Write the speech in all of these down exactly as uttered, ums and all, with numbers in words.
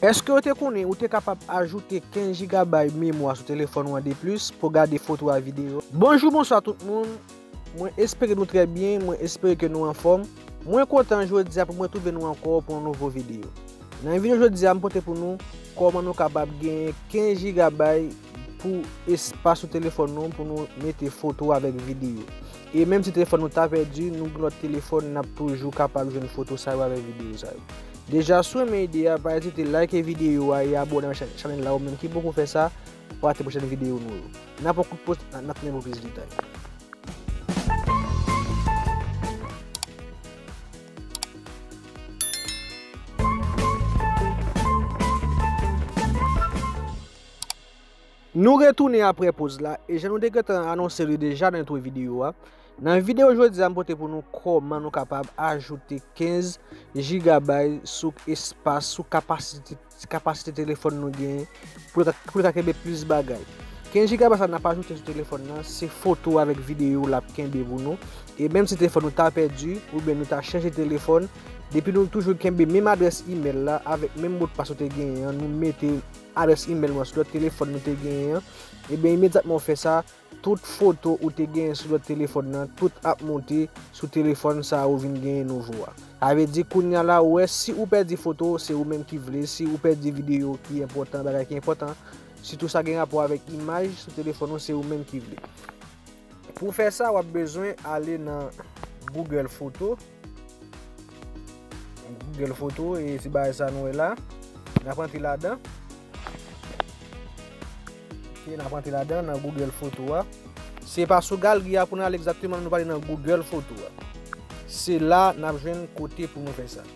Èske w te konnen ou te kapab ajoute kenz jigabay memwa sou telefòn ou an de plis pou gade foto ak videyo? Bonjou, bonswa tout moun. Mwen espere nou trè byen, mwen espere ke nou anfòm. Mwen kontan jodi a pou mwen twouve nou ankò pou yon nouvo videyo. Nan videyo jodi a, m pote pou nou kòman nou kapab genyen kenz jigabay pou espas sou telefòn nou pou nou mete foto avèk videyo. E menm si telefòn nou ta pèdi, nou gen lòt telefòn, n ap toujou kapab jwenn foto sa yo avèk videyo sa yo. Deja, si w renmen ide a, pa ezite like videyo a e abòne ak chan-, chanèl la, ou menm ki poko fè sa, pou rate pwochèn videyo nou yo. N ap pran kout poz, n ap tounen pou plis detay. Nou retounen apre poz la, e jan nou te gentan anonse li deja nan entwo videyo a, nan videyo jodi a, m pote pou nou kòman nou kapab ajoute kenz jigabay sou espas, sou kapasite, kapasite telefòn nou genyen, pou l ka, pou l ka kenbe plis bagay. Kenz jigabay sa n ap ajoute sou telefòn nan, se foto avèk videyo l ap kenbe pou nou. E menm si telefòn nou ta pèdi, oubyen nou ta chanje telefòn, depi nou toujou kenbe menm adrès imèl la, avèk menm modpas ou te genyen an, nou mete adrès imèl nou an sou lòt telefòn nou te genyen an, ebyen, imedyatman w fè sa, tout foto ou te genyen sou lòt telefòn nan, tout ap monte sou telefòn sa a ou vin genyen nouvo a. Sa vle di, kounye a la, ou wè, si ou pèdi foto, se ou menm ki vle. Si ou pèdi videyo ki enpòtan, bagay ki enpòtan, sitou sa gen rapò avèk imaj sou telefòn ou, se ou menm ki vle. Pou fè sa, w ap bezwen ale nan Google Photo. Google Photo, e ti bagay sa nou wè la. N ap antre ladan. Ok, n ap antre ladan nan Google Photo a. Se pa sou galri a pou n ale egzakteman, nou prale nan Google Photo a. Se la n ap jwenn kote pou nou fè sa.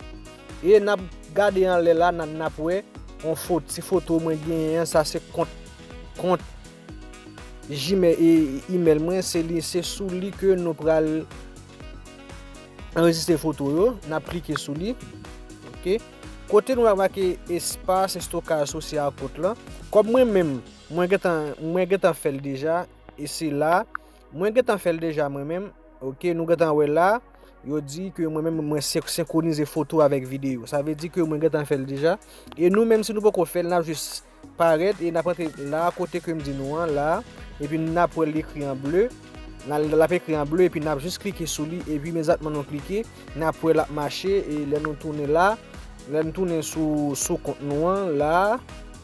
E n ap gade anlè la, n a, n ap wè yon foto, ti foto mwen genyen an, sa se kont, kont Gmail, e, imèl mwen, se li, se sou li ke nou pral anrejistre foto yo. N ap klike sou li. Ok. Kote nou wè make espas estokaj sou se a kont lan. Kòm mwen menm, mwen gentan, mwen gentan fè l deja. E se la. Mwen gentan fè l deja mwen menm. Ok, nou gentan wè la. Yo di ke mwen menm, mwen sen-, senkwonize foto avèk videyo. Sa vle di ke mwen gentan fè l deja. E nou menm, si nou poko fè l, n ap jis parèt e n ap rantre la kote ke m di nou an, la. Epi n ap wè l ekri an ble. N a, l ap ekri an ble, epi n ap jis klike sou li, epi imedyatman nou klike, n ap wè l ap mache, e lè nou tounen la, lè n tounen sou, sou kont nou an, la,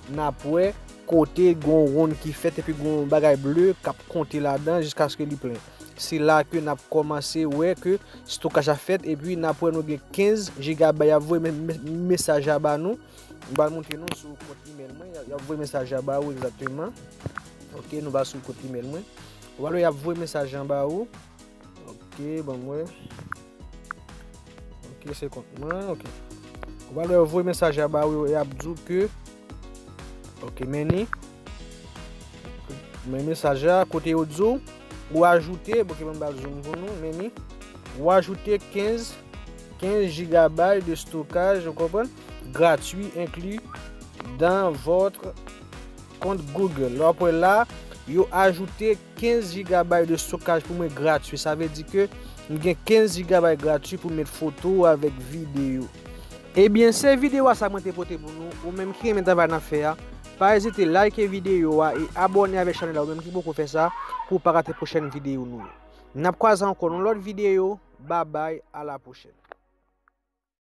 n ap wè kote gon wonn ki fèt, epi gon bagay ble k ap konte ladan jiskaske li plen. Se la ke n ap kòmanse wè ke estokaj la fèt, epi n ap wè nou gen kenz jigabay ap voye me-, me-, mesaj la ba nou. M pral montre nou sou kont imèl mwen, y a, y ap voye mesaj la ba ou egzakteman. Ok, nou va sou kont imèl mwen. Ou pral wè y ap voye mesaj la ba ou. Ok, ban m wè. Ok, se kont mwen, ok. Ou pral wè yo voye mesaj la ba ou, y ap di w ke, ok, men ni. Men mesaj la, kote yo di w, ou ajoute, ok, ban m ba zoom pou nou, men ni. Ou ajoute kenz, kenz jigabay de stokaj, ou konprann? Gratuit inclus dans votre compte Google. Lè w ap wè la, yo ajoute kenz jigabay de stokaj pou mwen gratuit. Sa vle di ke m gen kenz jigabay gratuit pou m met foto avèk videyo. Ebyen, se videyo a sa mwen te pote pou nou. Ou menm ki renmen travay n ap fè a, pa ezite like videyo a e abòne avèk chanèl la, ou menm ki poko fè sa, pou w pa rate pwochèn videyo nou yo. N ap kwaze ankò nan lòt videyo. Babay, a la pwochèn.